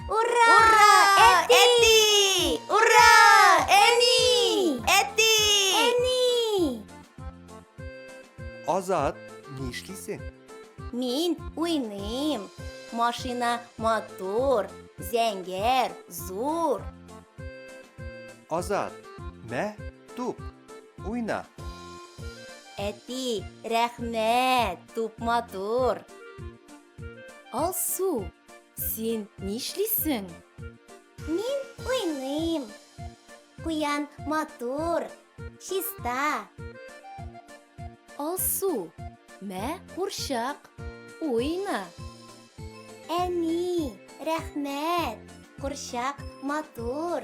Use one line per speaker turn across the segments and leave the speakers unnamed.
Ура! Ура! Әти! Ура! Әни! Әти! Әни!
Азат, нишлисең?
Мин уйныйм. Машина матур, зәңгәр, зур.
Азат, мә, туп, уйна.
Әти, рәхмәт, туп матур.
Алсу, син нишлисең?
Мин уйныйм. Куян матур, чиста.
Алсу, мә курчак, уйна.
Әни, рәхмәт, курчак матур.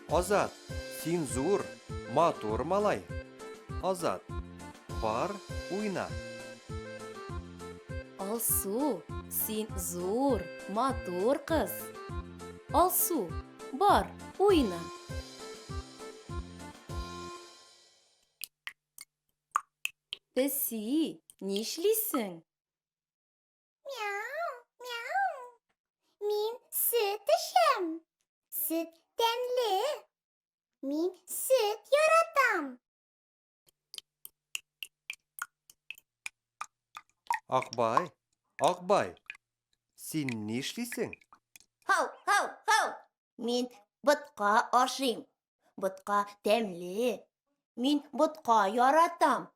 Азат, син зур, матур малай. Азат, бар, уйна.
Алсу, син зур, матур кыз. Алсу, бар, уйна. Песи, нишлисең?
Мяу, мяу. Мин сөт эчәм. Сөт тәмле. Мин сөт яратам.
Акбай, Акбай, син нишлисең?
Хау, хау, хау. Мин ботка ашыйм. Ботка тәмле. Мин ботка яратам.